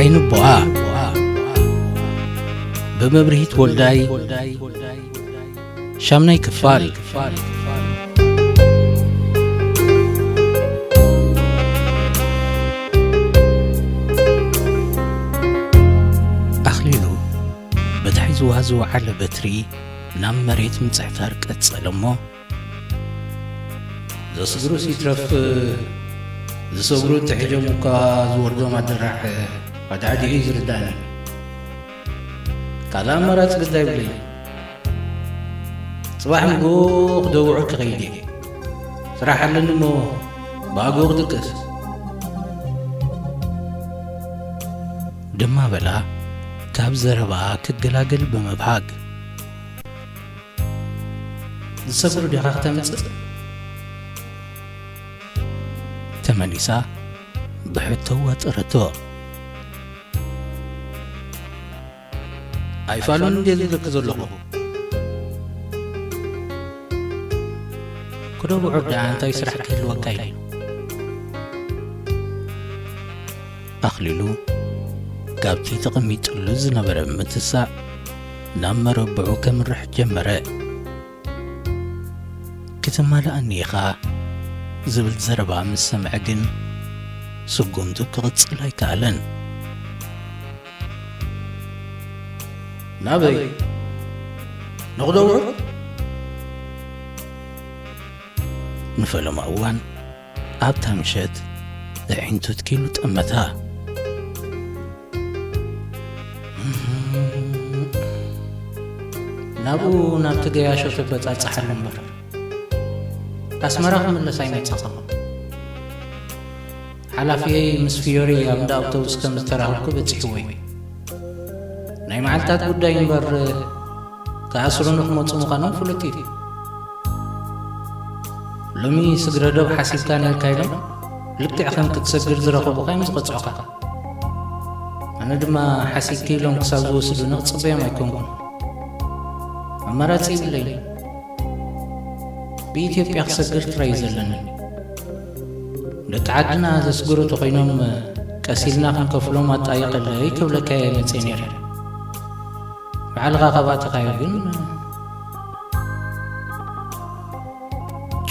ይንቦኣ ብመብርሂት ወልዳይ ሻምናይ ክፋል። ኣኽሊሉ በታሕዝዋ ዝወዓለ በትሪ ናብ መሬት ምጽሕታር ቀጸለ እሞ፣ ዘስግሩስ ይትረፍ፣ ዝሰግሩ ተሒዞም እኳ ዝወርዶም ኣደራዕ ኣድዓዲዑ እዩ ዝርዳእኒ። ካልእ ኣማራጺ ግዳ የብለይን። ጽባሕ ንግሆ ክደውዖ ክኸይድ እየ። ስራሕ ኣለኒ እሞ ብኣግኡ ክድቅስ። ድማ በላ ካብ ዘረባ ክገላገል ብምብሃግ። ዝሰግሩ ዲኻ ክተምጽእ? ተመሊሳ ብሕቶ ዋጠረቶ። ኣይፋሉን እንድየ ዝብለኪ ዘለኹ። ክደብዑ ደኣ እንታይ ስራሕ ክህልወካ ኢሉ? ኣኽሊሉ ካብቲ ተቐሚጥሉ ዝነበረ ምትሳእ ናብ መረብዑ ከምርሕ ጀመረ። "ክትማልኣኒ ኢኻ" ዝብል ዘረባ ምስ ሰምዐ ግን ስጉምቱ ክቕጽል ኣይከኣለን። "ናበይ? ንኽደውዑ?" ንፈለማ እዋን ኣብታ ምሸት ኣዒንቱ ትኪሉ ጠመታ። ናብኡ ናብቲ ገያሾ ተበጻጽሓሉ እምበር፣ ኣስመራ ክምለስ ኣይመጸኹን። ሓላፊየይ ምስ ፊዮሪ ኣብ እንዳ ኣውቶቡስ ከም ዝተራኸብኩ በጺሕዎ እዩ። ናይ መዓልታት ጉዳይ እምበር፣ ክኣስሩኒ ክመጹ ምዃኖም ፍሉጥ እዩ። ሎሚ ስግረ ዶብ ሓሲብካ ነርካ ኢሎም ልክዕ ከም ክትሰግር ዝረኸቡኻ እዮም ዝቐጽዑኻ። ኣነ ድማ ሓሲብኪ ኢሎም ክሳብ ዝወስዱኒ ክጽበዮም ኣይኮንኩን። ኣማራጺ የብለይን። ብኢትዮጵያ ክሰግር ጥራይ እዩ ዘለኒ። ደቂ ዓድና ዘስግሩ ተኾይኖም ቀስ ኢልና ክንከፍሎም ኣጣይቐለይ ክብለካ እየ መጽየ ነይረ። ባዕልኻ ካብ ኣተኻዮ ግን።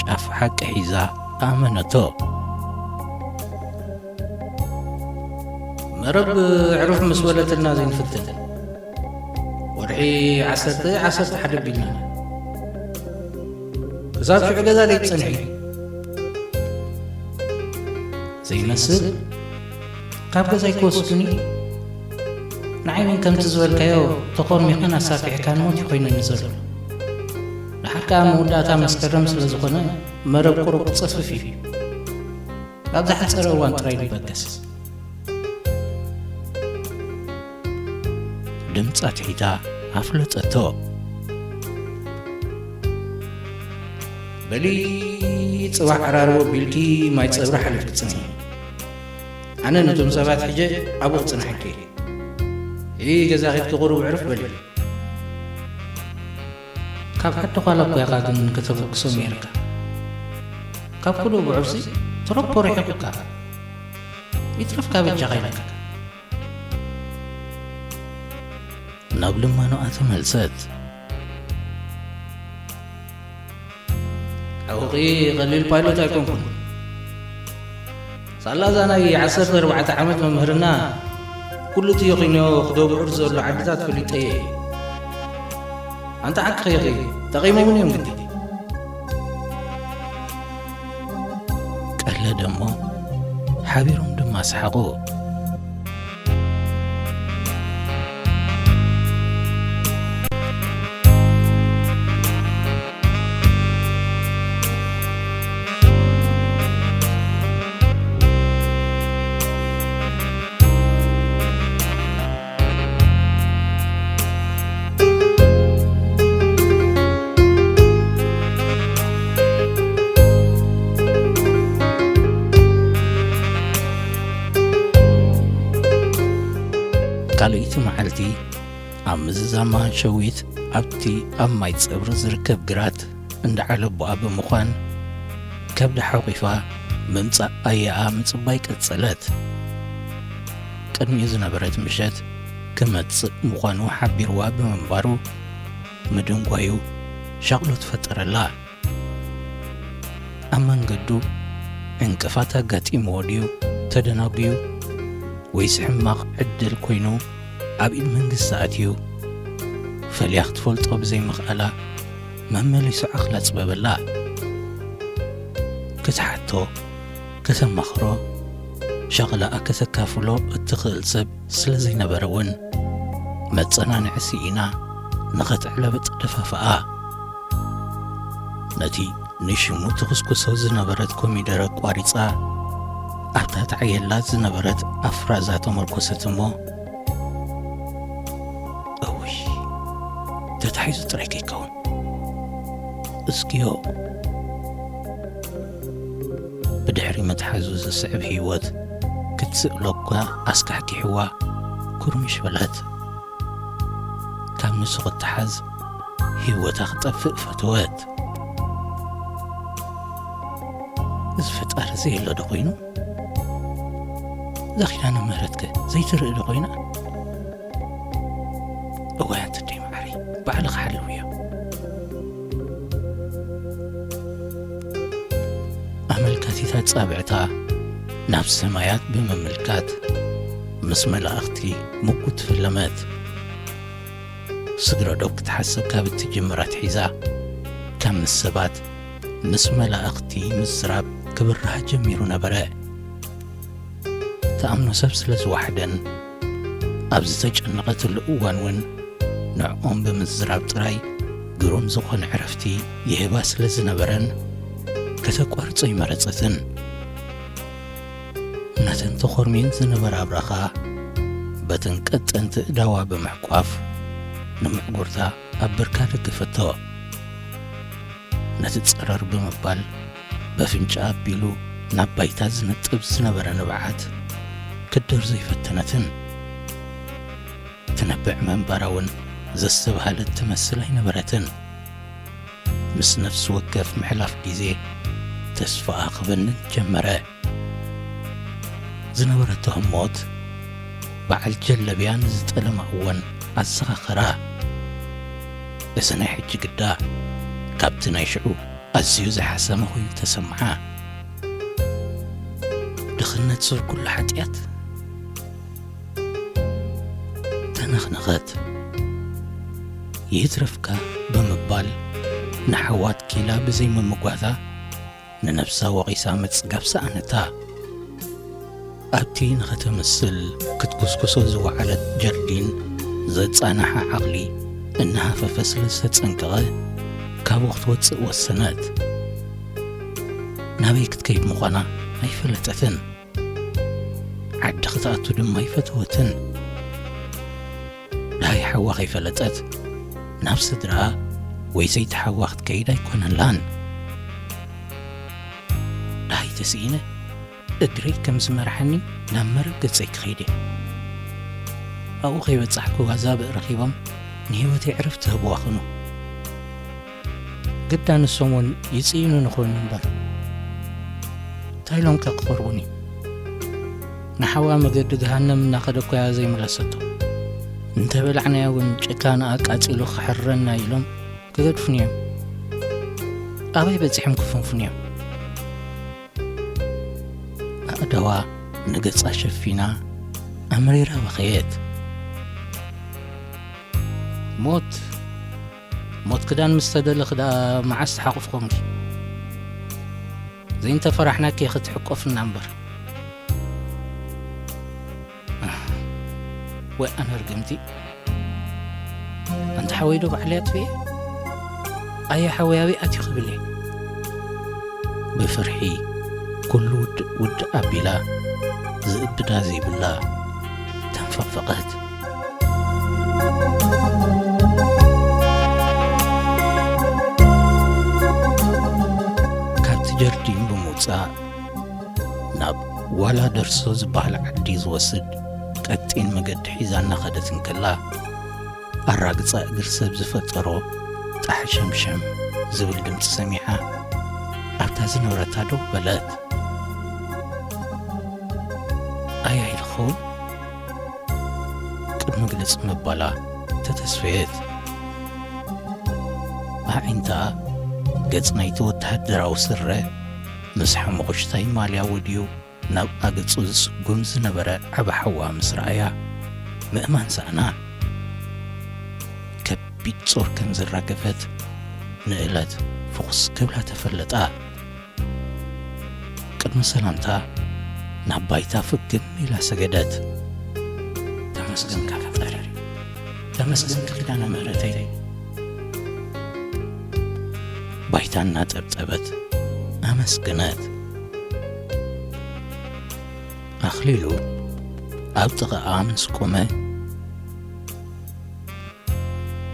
ጫፍ ሓቂ ሒዛ ኣመነቶ። መረብ ዕሩፍ ምስ በለትና ዘይንፍትን። ወርሒ ዓሰርተ፣ ዓሰርተ ሓደ ኣቢልና። ክሳብ ሽዑ ገዛ ዘይትጸንሒ። ዘይመስል፣ ካብ ገዛይ ክወስዱኒ? ንዓይ እውን ከምቲ ዝበልካዮ ተኾርሚኻን ኣሳፊሕካን ሞት እዩ ኮይኑኒ ዘሎ። ደሓር ከኣ መወዳእታ መስከረም ስለ ዝኾነ መረብ ቁሩብ ክጸፍፍ እዩ። ኣብ ዝሓጸረ እዋን ጥራይ ንበገስ። ድምጻ ትሒታ ኣፍለጠቶ። በሊ ጽባሕ ዕራርቦ ቢልኪ ማይ ጸብሪ ሓሊፍኪ ጽንሒ። ኣነ ነቶም ሰባት ሕጀ ኣብኡ ክጽንሓኪ። እይ ገዛ ኺድኪ ቁሩብ ዕርፍ በሊ። ካብ ሓንቲ ኳላ እኮ ኢኻ ግን ከተበግሶም ነይርካ። ካብ ኩሉ ብዑርሲ ትረፖ ርሒቑካ። ይትረፍካ በጃኻ ኢለካ። ናብ ልማኖኣ ተመልሰት። ሓውኺ ቀሊል ፓይሎት ኣይኮንኩን። ሳላ እዛ ናይ ዓሰርተ ኣርባዕተ ዓመት መምህርና ኩሉ እቲ ዮኺኖ ክደብዑር ዘሎ ዓድታት ፈሊጠ እየ። ኣንታ ዓክኺ ኢኺ፣ ጠቒሞምን እዮም ግዲ። ቀለደ እሞ ሓቢሮም ድማ ሰሓቑ። ካልኣይቲ መዓልቲ ኣብ ምዝዛማ ሸዊት ኣብቲ ኣብ ማይ ጸብሪ ዝርከብ ግራት እንዳ ዓለቦኣ ብምዃን ከብዳ ሓቑፋ ምምጻእ ኣያኣ ምጽባይ ቀጸለት። ቅድሚኡ ዝነበረት ምሸት ክመጽእ ምዃኑ ሓቢርዋ ብምንባሩ፣ ምድንጓዩ ሻቕሎት ፈጠረላ። ኣብ መንገዱ ዕንቅፋት ኣጋጢምዎ ድዩ ተደናጉዩ፣ ወይስ ሕማቕ ዕድል ኮይኑ ኣብ ኢድ መንግስቲ ኣትዩ? ፈልያ ክትፈልጦ ብዘይምኽኣላ፣ መመሊሱ ዓቕላ ጽበበላ። ክትሓቶ፣ ከተማኽሮ፣ ሻቕላኣ ከተካፍሎ እትኽእል ሰብ ስለ ዘይነበረ እውን፣ መጸናንዒ ስኢና ንኸተዕለብጥ ደፋፍኣ። ነቲ ንሽሙ ትኹስኩሶ ዝነበረት ኮሚደረ ቋሪጻ፣ ኣብታ ተዓየላ ዝነበረት ኣፍራዛ ተመርኮሰት እሞ፣ እውይ፣ ተታሒዙ ጥራይ ከይከውን። እስክዮ፣ ብድሕሪ ምትሓዙ ዝስዕብ ህይወት ክትስእሎ እኳ ኣስካሕኪሕዋ፣ ኩርምሽ በለት። ካብ ንሱ ክትሓዝ ህይወታ ክጠፍእ ፈተወት። እዚ ፈጣሪ ዘየሎ ዶ ኮይኑ? እዛ ኪዳነ ምህረትከ ዘይትርኢ ዶ ኮይና? እዋይ ኣንተ ደይ መዓረይ፣ ባዕልኻ ሓልውዮ። ኣመልካቲታ ጻብዕታ ናብ ሰማያት ብምምልካት ምስ መላእኽቲ ምጉት ፈለመት። ስግረ ዶብ ክትሓስብ ካብ እትጅምር ኣትሒዛ፣ ካብ ምስ ሰባት ምስ መላእኽቲ ምዝራብ ክብርሃ ጀሚሩ ነበረ። ትኣምኖ ሰብ ስለ ዝወሓደን፣ ኣብ ዝተጨነቐትሉ እዋን እውን ንዕኦም ብምዝራብ ጥራይ ግሩም ዝኾነ ዕረፍቲ ይህባ ስለ ዝነበረን፣ ከተቋርጾ ኣይመረጸትን። ነተን ተኾርሚን ዝነበራ ኣብራኻ በተን ቀጠንቲ እዳዋ ብምሕቋፍ፣ ንምዕጉርታ ኣብ ብርካ ደገፈቶ። ነቲ ጸረር ብምባል፣ በፍንጫ ኣቢሉ ናብ ባይታ ዝነጥብ ዝነበረ ንብዓት ክደርዞ ኣይፈተነትን። ትነብዕ ምንባራ እውን ዘስተብሃለት ትመስል ኣይነበረትን። ምስ ነፍሲ ወከፍ ምሕላፍ ግዜ ተስፋኣ ክበንን ጀመረ። ዝነበረቶ ህሞት፣ በዓል ጀለብያ ንዝጠለማ እዋን ኣዘኻኸራ። እዚ ናይ ሕጂ ግዳ ካብቲ ናይ ሽዑ ኣዝዩ ዝሓሰመ ኮይኑ ተሰምዓ። ድኽነት ስር ኩሉ ሓጢኣት። ተነኽነኸት። ይትረፍካ ብምባል ንሓዋ ትኪላ ብዘይምምጓታ፣ ንነብሳ ወቒሳ ምጽጋብ ሰኣነታ። ኣብቲ ንኸተምስል ክትጉስጉሶ ዝወዓለት ጀርዲን ዘጻንሓ ዓቕሊ እናሃፈፈ ስለ ዝተጸንቀቐ፣ ካብኡ ክትወጽእ ወሰነት። ናበይ ክትከይድ ምዃና ኣይፈለጠትን። ዓዲ ክትኣቱ ድማ ኣይፈተወትን። ደሃይ ሓዋ ከይፈለጠት ናብ ስድራኣ ወይ ሰይቲ ሓዋ ክትከይድ ኣይኮነላን። ደሃይ ተስኢነ እግረይ ከም ዝመርሓኒ ናብ መረብ ገጸይ ክኸይድ እየ። ኣብኡ ከይበጻሕኩ ኣዛብእ ረኺቦም ንህይወተይ ዕረፍቲ ህብዋ ኹኑ። ግዳ ንሶም እውን ይጽይኑኒ ኾኑ እምበር፣ እንታይ ኢሎም ከ ክቐርቡኒ? ንሓዋ መገዲ ገሃነም እናኸደ እኮ እያ ዘይመለሰቶ። እንተበላዕናያ እውን ጭካነኣ ቃጺሉ ክሕረና ኢሎም ክገድፉኒ እዮም። ኣበይ በጺሖም ክፍንፉኒ እዮም? ኣእዳዋ ንገጻ ሸፊና ኣምሪራ በኸየት። ሞት፣ ሞት ክዳን ምስ ተደለኺ ደኣ መዓስ ትሓቑፍ ኾንኪ? ዘይንተፈራሕናኪ ክትሕቆፍና እምበር። ወይ ኣነ ርግምቲ። ኣንቲ ሓወይ ዶ ባዕለይ ኣጥፍኤ? ኣየ ሓወይ ኣበይ ኣትዩ ክብል እየ? ብፍርሒ ኩሉ ውድእ ውድእ ኣቢላ ዝእብዳ ዘይብላ ተንፈቕፈቐት። ካብቲ ጀርዲን ብምውጻእ ናብ ዋላ ደርሶ ዝበሃል ዓዲ ዝወስድ ቀጢን መገዲ ሒዛ እናኸደት እንከላ፣ ኣራግጻ እግሪ ሰብ ዝፈጠሮ ጣሕ ሸምሸም ዝብል ድምጺ ሰሚዓ፣ ኣብታ ዝነበረታ ደው በለት። ኣያይ ድኸውን? ምግልጽ ምባላ ተተስፈየት። ኣዒንታ ገጽ ናይቲ ወተሃደራዊ ስረ ምስ ሓሙኽሽታይ ማልያ ወድዩ ናብ ኣገጹ ዝስጉም ዝነበረ ዓቢ ሓዋ ምስ ረኣያ፣ ምእማን ሰኣና። ከቢድ ጾር ከም ዝራገፈት ንእለት ፍኹስ ክብላ ተፈለጣ። ቅድሚ ሰላምታ ናብ ባይታ ፍግም ኢላ ሰገደት። "ተመስገንካ ፈጣሪ፣ ተመስገንካ ኪዳነ ምሕረተይ።" ባይታ እናጠብጠበት ኣመስገነት። ኣኽሊሉ ኣብ ጥቓኣ ምስ ቆመ፣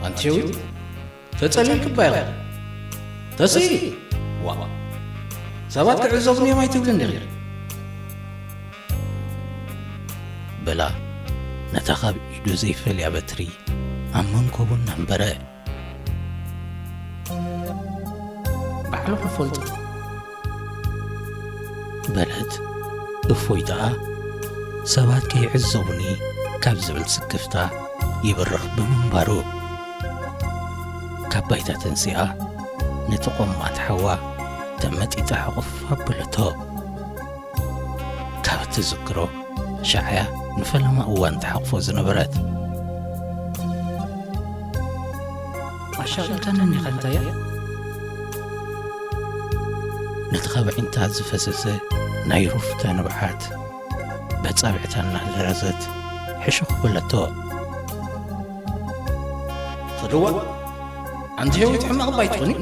"ኣንቲ ሸዊት፣ ተጸሊልክባ ኢኺ። ተስኢ! ዋ! ሰባት ክዕዘቡኒ እዮም ኣይትብልን ዲኺ?" በላ ነታ ካብ ኢዱ ዘይፈልያ በትሪ ኣብ መንኮቡ እናንበረ። "ባዕሉ ክፈልጦ" በለት እፎይታኣ፣ ሰባት ከይዕዘቡኒ ካብ ዝብል ስክፍታ ይብርኽ ብምንባሩ። ካብ ባይታ ተንሲኣ ነቲ ቆማት ሓዋ ተመጢጣ ሕቑፍ ኣበለቶ። ካብ እትዝክሮ ሻዕያ ንፈለማ እዋን ትሓቕፎ ዝነበረት። "ኣሻቒልካኒ እንዲኻ እንታያ?" ነቲ ካብ ኣዒንታ ዝፈሰሰ ናይ ሩፍታ ንብዓት በጻብዕታ እናደረዘት ሕሹኽ በለቶ። "ኸደዋ፣ ኣንቲ ሸዊት ሕማቕ እባ ኣይትኹኒ?"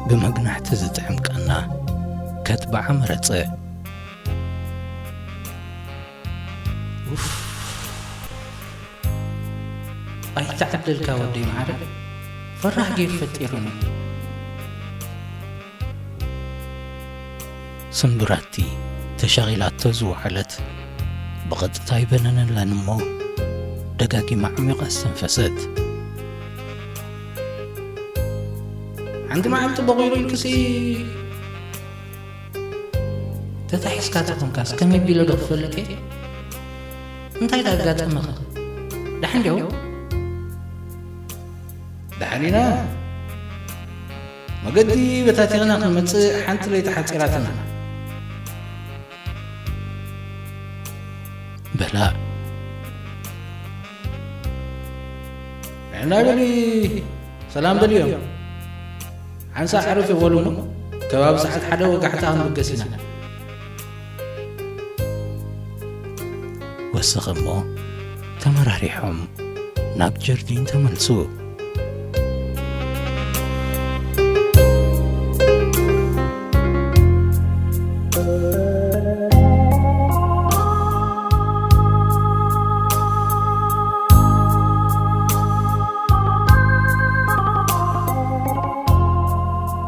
ብመግናሕቲ ዝጥዕም ቃና ከጥብዓ መረጸ። "ኡፍ፣ ኣይተዓደልካ ወደይ መዓረ፣ ፈራሕ ገይሩ ፈጢሩኒ።" ስምብራቲ ተሻቒላቶ ዝወዓለት ብቐጥታ ኣይበነነላን እሞ፣ ደጋጊማ ዓሚቓ ኣስተንፈሰት። ሓንቲ መዓልቲ በቑሉ ኢልክሲ ተታሒዝካ ተኾንካስ ከመይ ቢለ ዶ ክፈልጥ እየ? እንታይ ደኣ ኣጋጠመኸ? ደሓን ድዩ? ደሓን ኢና። መገዲ በታቲኽና ክንመጽእ ሓንቲ ለይቲ ሓጺራትና። በላ። ንሕና በሊ ሰላም በልዮም። ሓንሳእ ሕርፍ ይበሉ እሞ ከባቢ ሰዓት ሓደ ወጋሕታ ክንብገስ ኢና። ወሰኸ እሞ ተመራሪሖም ናብ ጀርዲን ተመልሱ።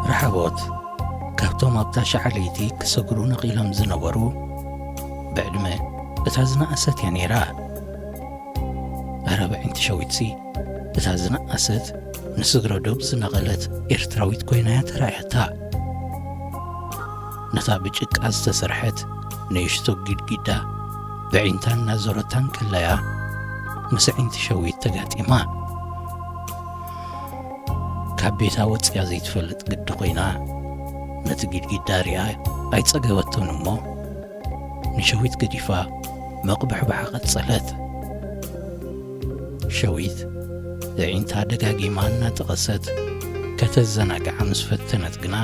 ረሓቦት ካብቶም ኣብታ ሻዕ ለይቲ ክሰግሩ ነቒሎም ዝነበሩ ብዕድመ እታ ዝነኣሰት እያ ነይራ። ኣረ ብዕንቲ ሸዊትሲ እታ ዝነኣሰት ንስግረ ዶብ ዝነቐለት ኤርትራዊት ኮይና እያ ተራእያታ። ነታ ብጭቃ ዝተሰርሐት ንእሽቶ ጊድጊዳ ብዒንታ እናዞረታ እንከላያ ምስ ኣዒንቲ ሸዊት ተጋጢማ። ካብ ቤታ ወጽያ ዘይትፈልጥ ግዲ ኮይና ነቲ ጊድጊዳ ሪኣ ኣይጸገበቶን እሞ ንሸዊት ገዲፋ መቕብሕባሓ ቀጸለት። ሸዊት ኣዒንታ ደጋጊማ እናጠቐሰት ከተዘናግዓ ምስ ፈተነት ግና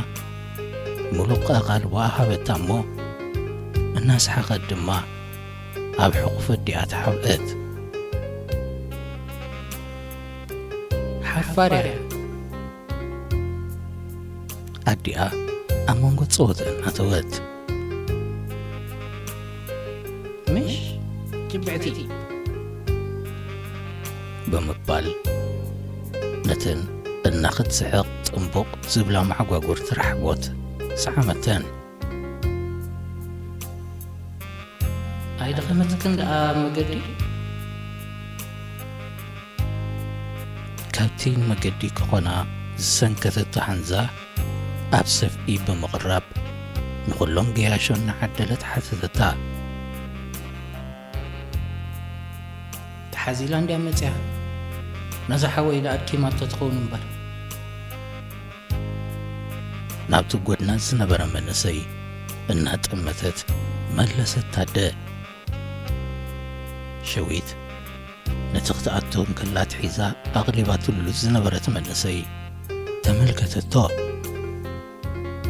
ምሉቕ ኣቓልቦኣ ሃበታ እሞ እናሰሓቐት ድማ ኣብ ሕቑፍ ኣዲኣ ተሓብአት። ሓፋር እያ። ኣዲኣ ኣብ መንጎ ጸወተን ኣተወት። ምሽ ጅብዕቲ ብምባል ነተን እናኽትስሕቕ ጥንቡቕ ዝብላ መዓጓጉርቲ ረሓቦት ሰዓመተን። ኣይደኸመትክን ደኣ መገዲ? ካብቲ ንመገዲ ክኾና ዝሰንከተቶ ሓንዛ ኣብ ሰፍኢ ብምቕራብ ንኹሎም ገያሾ እናዓደለት ሓተተታ። ሓዚላ እንድያ መጽያ። ነዛ ሓወይ ኢላ ኣድኪማቶ ትኸውን እምበር። ናብቲ ጎድና ዝነበረ መንእሰይ እናጠመተት መለሰት ታደ። ሸዊት ነቲ ክትኣቱ እንከላ ኣትሒዛ ኣቕሊባትሉ ዝነበረት መንእሰይ ተመልከተቶ።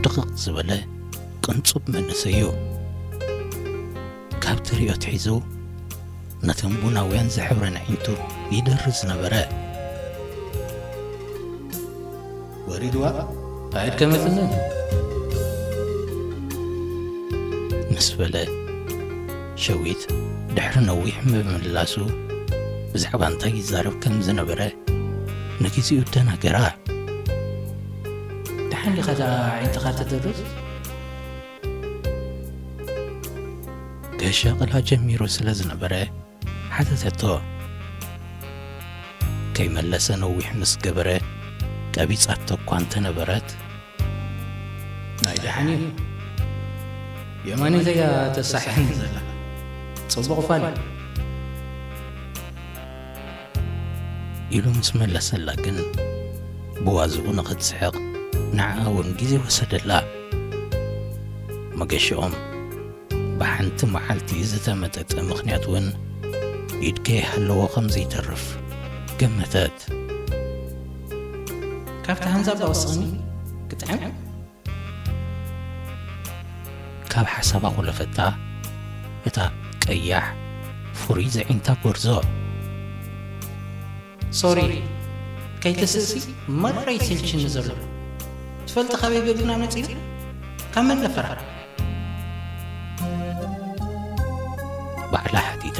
ድቕቕ ዝበለ ቅንጹብ መንእሰይ እዩ። ካብ ትሪኦ ኣትሒዙ ነተን ቡናውያን ዝሕብረን ኣዒንቱ ይደርዝ ነበረ። ወሪድዋ ኣየድከመትንን ምስ በለ፣ ሸዊት ድሕሪ ነዊሕ ምምላሱ ብዛዕባ እንታይ ይዛረብ ከም ዝነበረ ንግዜኡ ደናገራ። ደሓን ዲኻ ደኣ ኣዒንትኻ ትድርዝ? ገሻቕላ ጀሚሩ ስለ ዝነበረ ሓተተቶ። ከይመለሰ ነዊሕ ምስ ገበረ፣ ቀቢጻቶ እኳ እንተነበረት፣ ናይ ደሓን እዩ። የማነይተይ እያ ተሳሕየኒ ዘላ። ጽቡቕ ፋል እዩ። ኢሉ ምስ መለሰላ ግን፣ ብዋዝኡ ንኽትስሕቕ ንዓኣ እውን ግዜ ወሰደላ። መገሽኦም ብሓንቲ መዓልቲ ዝተመጠጠ ምኽንያት እውን ኢድ ከይሃለዎ ከም ዘይተርፍ ገመተት። ካብቲ ሃንዛባ ወስኽኒ ክጥዕም። ካብ ሓሳባ ኮለፈታ እታ ቀያሕ ፍሩይ ዘዒንታ ጎርዞ። ሶሪ፣ ከይትስእሲ መረይ ትልችኒ ዘሎ። ትፈልጢ ካበይ ገግና መጺና? ካብ መለፈራ። ባዕላ ሓቲታ፣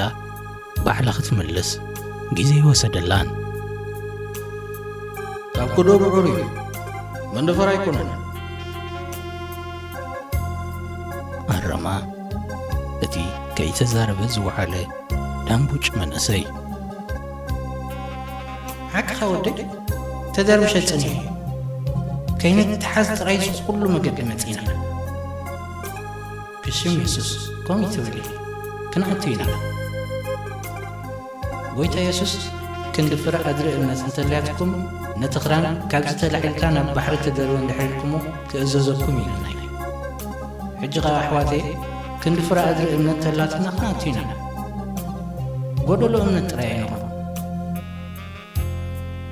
ባዕላ ክትምልስ ግዜ ይወሰደላን። ካብ ኩዶ ብዑር እዩ፣ መንደፈራ ኣይኮነን። ኣረማ እቲ ከይተዛረበ ዝወዓለ ዳምቡጭ መንእሰይ። ሓቅኻ ወደይ፣ ተደርብሸ ጽኒሑ። ከይንተሓዝ ጥራይ እዚ ኩሉ መገዲ መጺና። ብሽም የሱስ፣ ከምኡ ትብሊ፣ ክንኣቱ ኢና። ጎይታ የሱስ፣ ክንዲ ፍረ ኣድሪ እምነት እንተልያትኩም፣ ነቲ ክራን፣ "ካብዚ ተላዒልካ ናብ ባሕሪ ተደርበ" እንድሕር ኢልኩሞ፣ ክእዘዘኩም እዩ ኢሉና እዩ። ሕጂ ኸኣ ኣሕዋተየ፣ ክንዲ ፍረ ኣድሪ እምነት እንተላትና ክንኣቱ ኢና። ጎደሎ እምነት ጥራይ ኣይንኹን።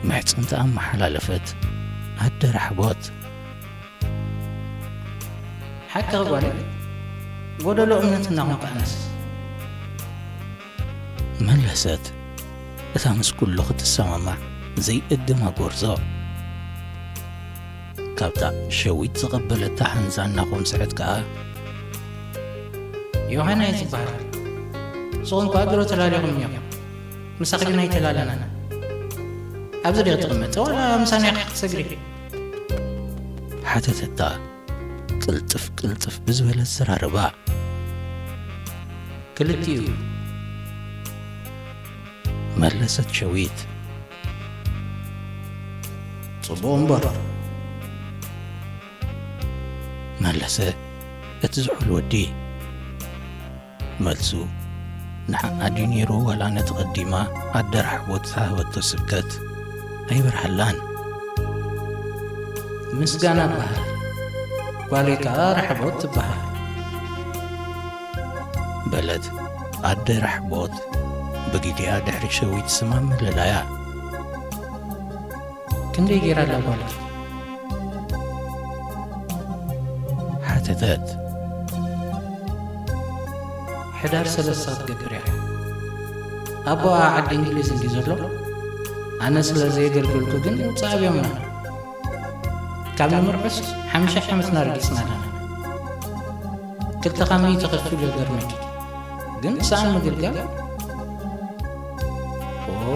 ምሕጽንታ ኣመሓላለፈት ኣደ ራሕቦት። ሓቂ ጓለይ፣ ጎደሎ እምነት እናኾንካ ኣነስ። መለሰት፣ እታ ምስ ኩሉ ክትሰማማዕ ዘይእድማ ጎርዞ። ካብታ ሸዊት ዝቐበለታ ሃንዛ እናኾምሰዐት ከኣ፣ ዮሃና እየ ዝበሃል። ንስኹም ከኣ ድሮ ተላሊኹም እኒኹም። ምሳኺ ግን ኣይተላለናን። ኣብዚ ዲኺ ትቕመጢ ዋላ ምሳና ኢኺ ክትሰግሪ? ሓተተታ ቅልጥፍ ቅልጥፍ ብዝበለ ኣዘራርባ። ክልቲኡ፣ መለሰት ሸዊት። ጽቡቕ እምበር፣ መለሰ እቲ ዝሑል ወዲ። መልሱ ንዓኣ ድዩ ነይሩ ዋላ ነቲ ቀዲማ ኣደ ራሕቦት ዝሃበቶ ስብከት ኣይበርሃላን። ምስጋና እበሃል፣ ጓለይ ከኣ ራሕቦት ትበሃል። በለት ኣደ ራሕቦት ብግዲኣ ድሕሪ ሸዊት ስማ ምልላያ። ክንደይ ገይራ ኣላ ጓልኪ? ሓተተት። ሕዳር ሰለስተ ክትገብር እያ። ኣቦኣ ዓዲ እንግሊዝ እንድዩ ዘሎ። ኣነ ስለ ዘየገልገልኩ ግን ውጻእ ኣብዮምና። ካብ ንምርዑስ ሓሙሽተ ዓመትና ረጊጽና ኣለና። ክልተ ካብ ሚእቲ ከፊሉ ይገርመኪ። ግን ሰኣን ምግልጋል?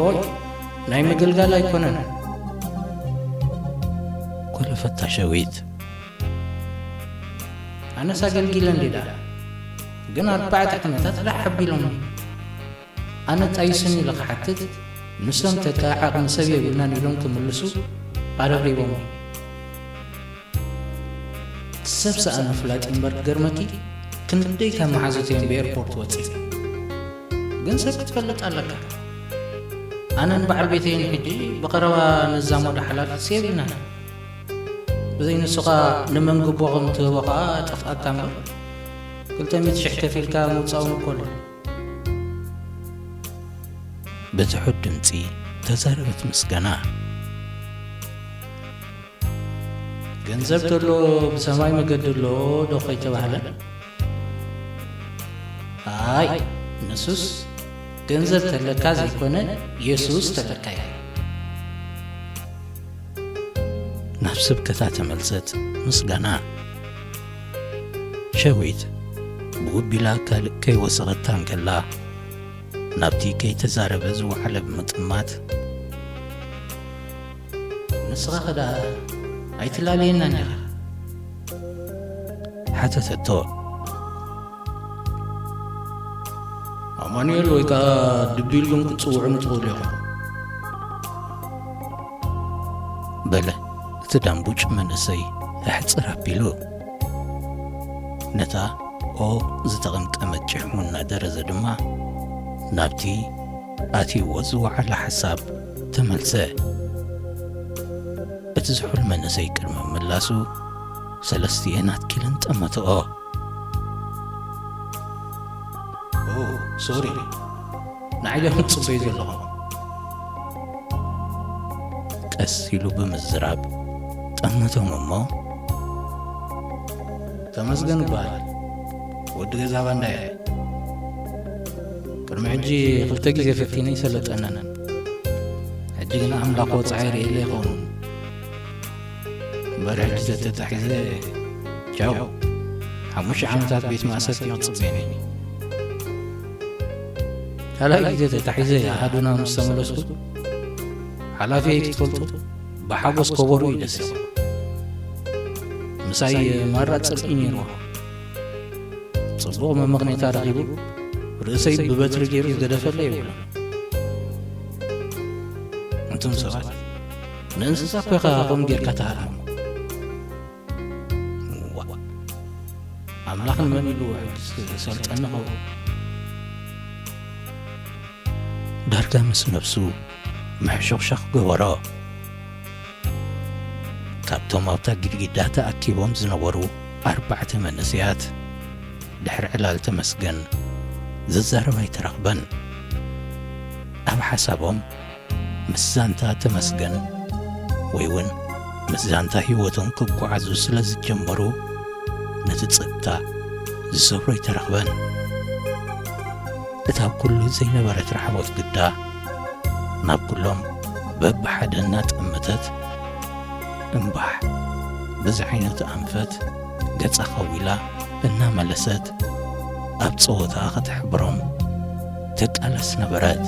ኦይ፣ ናይ ምግልጋል ኣይኮነን። ኮለፈታ ሸዊት። ኣነስ ኣገልጊለ እንዴ ደኣ። ግን ኣርባዕተ ዓመታት ላሕ ኣቢሎምኒ። ኣነ ጣይስን ኢለ ክሓትት፣ ንሶም ተካ ዓቕሚ ሰብ የብልናን ኢሎም ክምልሱ ኣረብሪቦምኒ። ሰብ ሰኣን ምፍላጥ እምበር ክገርመኪ፣ ክንደይ ካብ መሓዙተዮም ብኤርፖርት ወጺኦም። ግን ሰብ ክትፈልጥ ኣለካ። ኣነን በዓል ቤተይን ሕጂ ብቐረባ ንዛመዶ ሓላፊ ሴብ ኢና። ብዘይ ንሱ ኸኣ ንመን ግቦ ከም ትህቦ ኸኣ ጠፍኣካ እምበር፣ ክልተ ሚእቲ ሽሕ ከፊልካ ምውጻኡ እኮ ኣሎ። ብትሑት ድምጺ ተዛረበት ምስጋና። ገንዘብ ተሎ ብሰማይ መገዲ ኣሎ ዶ ከይተባህለ? ኣይ፣ ንሱስ ገንዘብ ተለካ ዘይኮነ፣ የሱስ ተለካ እዩ። ናብ ስብከታ ተመልሰት ምስጋና። ሸዊት ብውቢላ ካልእ ከይወሰኸታ እንከላ፣ ናብቲ ከይተዛረበ ዝወዓለ ብምጥማት፣ ንስኻ ኸ ደኣ ኣይትላለየናን ኢኻ? ሓተተቶ። ኣማኑኤል ወይ ከኣ ድቢ ኢልኩም ክትጽውዑኒ ትኽእሉ ኢኹም። በለ እቲ ዳምቡጭ መንእሰይ ኣሕጽር ኣቢሉ። ነታ ኦ ዝተቐምቀመት ጭሕሙ እናደረዘ ድማ ናብቲ ኣትይዎ ዝወዓለ ሓሳብ ተመልሰ። እቲ ዝሑል መንእሰይ ቅድሚ ምላሱ ሰለስቲኤን ኣትኪለን ጠመተኦ። ኦ፣ ሶሪ። ንዓይ ዲኹም ትጽበዩ ዘለኹም? ቀስ ኢሉ ብምዝራብ ጠመቶም እሞ፣ ተመስገን እበሃል። ወዲ ገዛ ባንዳ እየ። ቅድሚ ሕጂ ክልተ ግዜ ፈቲነ ይሰለጠነን። ሕጂ ግን ኣምላኽ ወጽዓ ይርእየለ ይኸውን። እምበር ሕጂ ተተታሒዘ፣ ቻው። ሓሙሽተ ዓመታት ቤት ማእሰርቲ እዩ ክጽበየኒ። ካልኣይ ግዜ ተታሒዘ ኣሃዱና ምስ ተመለስኩ፣ ሓላፊየይ ክትፈልጡ ብሓጎስ ከበሮ እዩ ደሲቑ። ምሳይ ማራ ጽልኢ ነይርዎ። ጽቡቕ መመቕኔታ ረኺቡ፣ ርእሰይ ብበትሪ ገይሩ ዝገደፈለይ የብሉን። እንቱም ሰባት፣ ንእንስሳ እኮ ኢኻ ከምኡ ጌርካ ትሃርሞም። ዋእ፣ ኣምላኽ ንመን ኢሉ ሕጊ ዝሰልጠኒ ኸውን? ዳርጋ ምስ ነብሱ ምሕሹኽሻኽ ገበሮ። ካብቶም ኣብታ ግድግዳ ተኣኪቦም ዝነበሩ ኣርባዕተ መንእሰያት፣ ድሕሪ ዕላል ተመስገን ዝዛረብ ኣይተረኽበን። ኣብ ሓሳቦም ምስ ዛንታ ተመስገን ወይ እውን ምስ ዛንታ ህይወቶም ክጓዓዙ ስለ ዝጀመሩ፣ ነቲ ጸጥታ ዝሰብሮ ኣይተረኽበን። እታ ኩሉ ዘይነበረት ራሕቦት ግዳ ናብ ኩሎም በብሓደ እናጠመተት፣ እምባሕ ብዝዓይነቱ ኣንፈት ገጻ ከዊላ እናመለሰት፣ ኣብ ጸወታኣ ከተሕብሮም ትቃለስ ነበረት።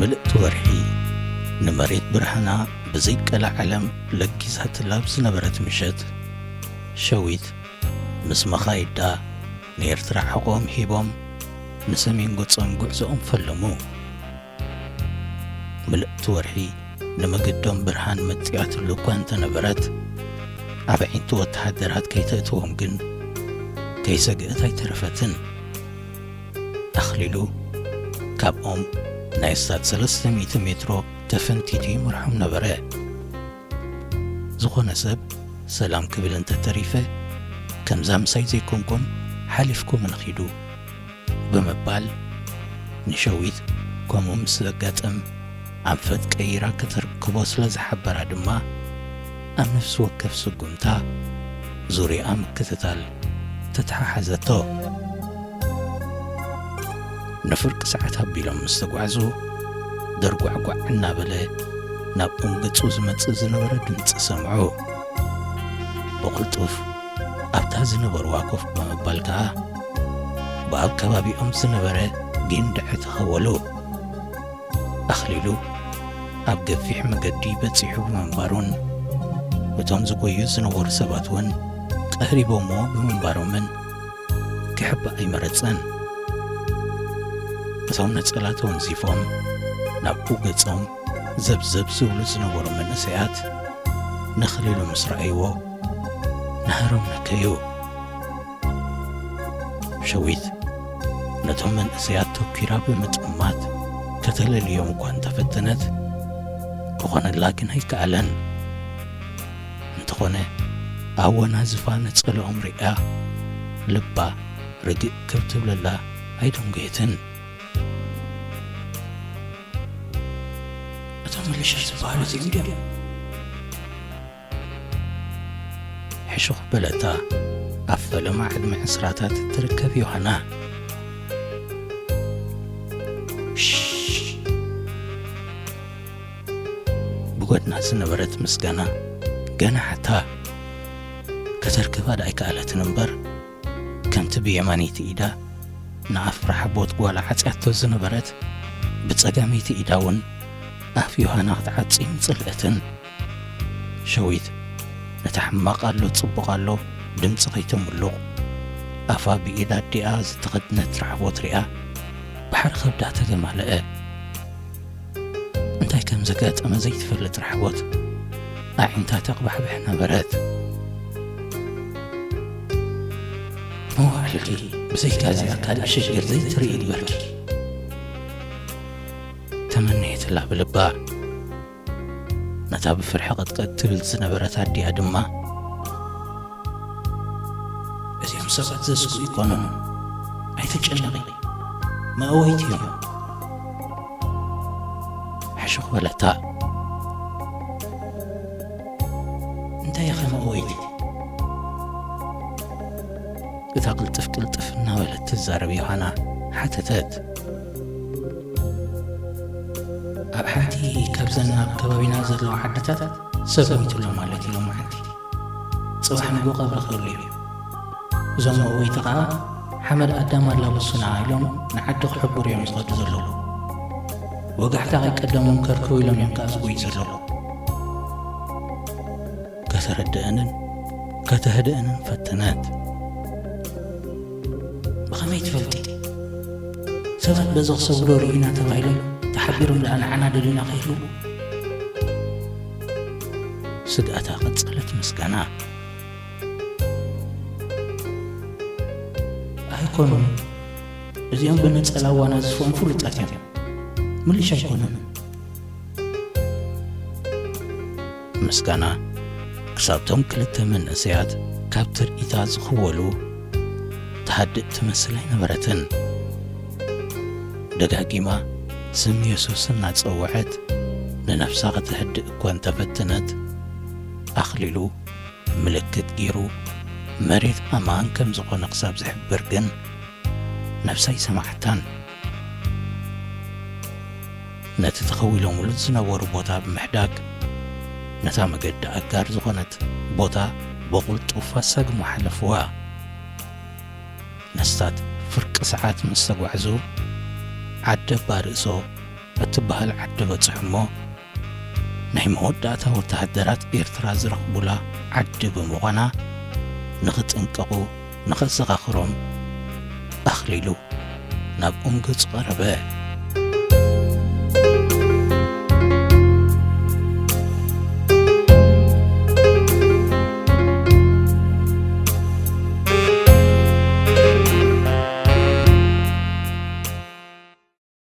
ምልእቲ ወርሒ ንመሬት ብርሃና ብዘይቀላዓለም ለጊሳትላ ኣብ ዝነበረት ምሸት፣ ሸዊት ምስ መኻይዳ ንኤርትራ ሕቖኦም ሂቦም ንሰሜን ገጾም ጉዕዞኦም ፈለሙ። ምልእቲ ወርሒ ንመገዶም ብርሃን መጺኣትሉ እኳ እንተነበረት፣ ኣብ ኣዒንቲ ወተሃደራት ከይተእትዎም ግን ከይሰግአት ኣይተረፈትን። ኣኽሊሉ ካብኦም ናይ ኣስታት ሰለስተ ሚእቲ ሜትሮ ተፈንቲቱ ይመርሖም ነበረ። ዝኾነ ሰብ ሰላም ክብል እንተተሪፈ፣ "ከምዛ ምሳይ ዘይኮንኩም ሓሊፍኩምን ኺዱ" ብምባል፣ ንሸዊት ከምኡ ምስ ዘጋጥም ኣንፈት ቀይራ ከተርክቦ ስለ ዝሓበራ ድማ፣ ኣብ ነፍሲ ወከፍ ስጉምታ ዙርያኣ ምክትታል ተተሓሓዘቶ። ንፍርቂ ሰዓት ኣቢሎም ምስ ተጓዕዙ፣ ደርጓዕጓዕ እናበለ ናብ ኦም ገጹ ዝመጽእ ዝነበረ ድምጺ ሰምዑ። ብቕልጡፍ ኣብታ ዝነበርዋ ኮፍ ብምባል ከኣ፣ ብኣብ ከባቢኦም ዝነበረ ጊንድዐ ተኸወሉ። ኣኽሊሉ ኣብ ገፊሕ መገዲ በጺሑ ብምንባሩን፣ እቶም ዝጎዩ ዝነበሩ ሰባት እውን ቀሪቦሞ ብምንባሮምን ክሕባእ ኣይመረጸን። እቶም ነጸላ ተወንዚፎም ናብኡ ገጾም ዘብዘብ ዝብሉ ዝነበሩ መንእሰያት ነኽሊሉ ምስ ረኣይዎ፣ ናህሮም ነከዩ። ሸዊት ነቶም መንእሰያት ተኲራ ብምጥማት ከተለልዮም እኳ እንተፈተነት፣ ክኾነላ ግን ኣይከኣለን። እንተኾነ፣ ኣወናዝፋ ነጸልኦም ርእያ፣ ልባ ርግእ ክብ ትብለላ ኣይደንጎየትን። እቶም ምልሻ ዝበሃሉ እዚኦም ድዮም? ሕሹኽ በለታ፣ ኣብ ፈለማ ዕድመ ዕስራታት እትርከብ ዮሃና። ሽሽ! ብጎድና ዝነበረት ምስጋና ገና ሓታ ከተርክባ ደኣ ኣይከኣለትን እምበር፣ ከምቲ ብየማነይቲ ኢዳ ንኣፍ ራሕቦት ጓላ ዓጽያቶ ዝነበረት፣ ብጸጋመይቲ ኢዳ እውን ኣፍ ዮሃና ክትዓጽ ኣይምጸልአትን። ሸዊት ነታ ሕማቕ ኣሎ ጽቡቕ ኣሎ ድምጺ ከይተምሉቕ፣ ኣፋ ብኢድ ኣዲኣ ዝተኸድነት ራሕቦት ሪኣ፣ ባሕሪ ከብዳ ተገማለአ። እንታይ ከም ዘጋጠመ ዘይትፈልጥ ራሕቦት ኣዒንታ ተቕባሕብሕ ነበረት። መዋዕልኪ ብዘይካ እዚኣ ካልእ ሽግር ዘይትርኢ ግበርኪ፣ ተመነየትላ ብልባ። ነታ ብፍርሒ ቅጥቅጥ ትብል ዝነበረት ኣዲኣ ድማ፣ እዚኦም ሰባት ዘስጉ ኣይኮኑን፣ ኣይትጨነቒ፣ መእወይቲ እዮም። ሕሹኽ በለታ። እንታይ ኢኻ መእወይቲ? እታ ቅልጥፍ ቅልጥፍ እናበለት ትዛረብ ዮሃና ሓተተት። ኣብ ሓንቲ ካብዘን ኣብ ከባቢና ዘለዋ ዓድታት ሰብ ሞይቱ ኣሎ ማለት እዩ ሎማዓንቲ። ጽባሕ ንግሆ ቀብሪ ክህሉ እዩ። እዞም መእወይቲ ከኣ ሓመድ ኣዳም ኣላብሱና ኢሎም ንዓዲ ክሕብሩ እዮም ዝኸዱ ዘለዉ። ወጋሕታ ከይቀደሞም ከርክቡ ኢሎም እዮም ከኣ ዝጎዩ ዘለዉ። ከተረድአንን ከተህድአንን ፈተነት። ብኸመይ ትፈልጢ? ሰባት በዚ ክሰግዶ ርኢና ተባሂሎም ተሓቢሮም ደኣ ንዓና ደሊና ከይህልዉ? ስግኣታ ቀጸለት ምስጋና። ኣይኮኑን። እዚኦም ብነጸላ ዋና ዝስፎም ፍሉጣት እዮም። ምልሻ ኣይኮኑን። ምስጋና ክሳብቶም ክልተ መንእሰያት ካብ ትርኢታ ዝኽወሉ ትሃድእ ትመስል ኣይነበረትን። ደጋጊማ ስም የሱስ እናጸውዐት ንነፍሳ ከተህድእ እኳ እንተፈተነት፣ ኣኽሊሉ ምልክት ገይሩ መሬት ኣማን ከም ዝኾነ ክሳብ ዝሕብር ግን ነፍሳ ኣይሰማዓታን። ነቲ ተኸዊሎምሉ ዝነበሩ ቦታ ብምሕዳግ፣ ነታ መገዲ ኣጋር ዝኾነት ቦታ ብቕልጡፍ ኣሳግሞ ሓለፍዋ። ነስታት ፍርቂ ሰዓት ምስ ተጓዕዙ፣ ዓዲ ኣባ ርእሶ እትበሃል ዓዲ በጽሑ እሞ፣ ናይ መወዳእታ ወተሃደራት ኤርትራ ዝረኽቡላ ዓዲ ብምዃና፣ ንኽጥንቀቑ ንኸዘኻኽሮም ኣኽሊሉ ናብ ኦም ገጹ ቀረበ።